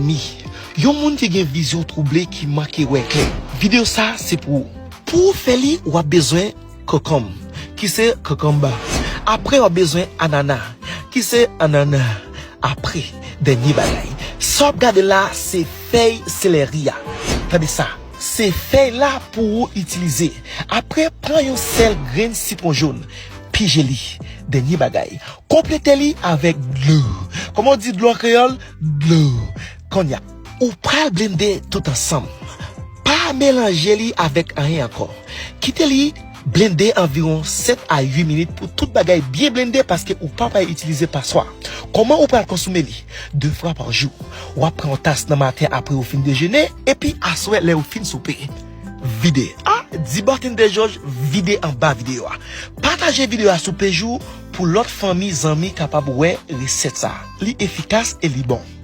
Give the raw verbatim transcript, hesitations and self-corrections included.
Mi, yon moun ki gen vizyon twouble ki manke wè klè. Videyo sa se pou ou. Pou w fè li, w ap bezwen kokonm, ki se kokonba. Apre, w ap bezwen anana, ki se anana. Apre, dènye bagay, sa w ap gade la, se fèy seleri a. Tande sa, se fèy la pou ou itilize. Apre, pran yon sèl grenn sitwon jòn, pije li. Dènye bagay, konplete li avèk dlo. Kòman w di dlo an kreyòl? Dlo. Kounye a, ou pral blende tout ansanm. Pa melanje li avèk anyen ankò. Kite li blende anviwon sèt a uit minit pou tout bagay byen blende, paske ou pa pral itilize paswa. Kòman ou pral konsome li? De fwa pa jou. W ap pran yon tas nan maten apre ou fin dejene, epi aswè lè ou fin soupe. Vide. A, di Bartender George vide anba videyo a. Pataje videyo a sou pej ou pou lòt fanmi, zanmi kapab wè resèt sa. Li efikas e li bon.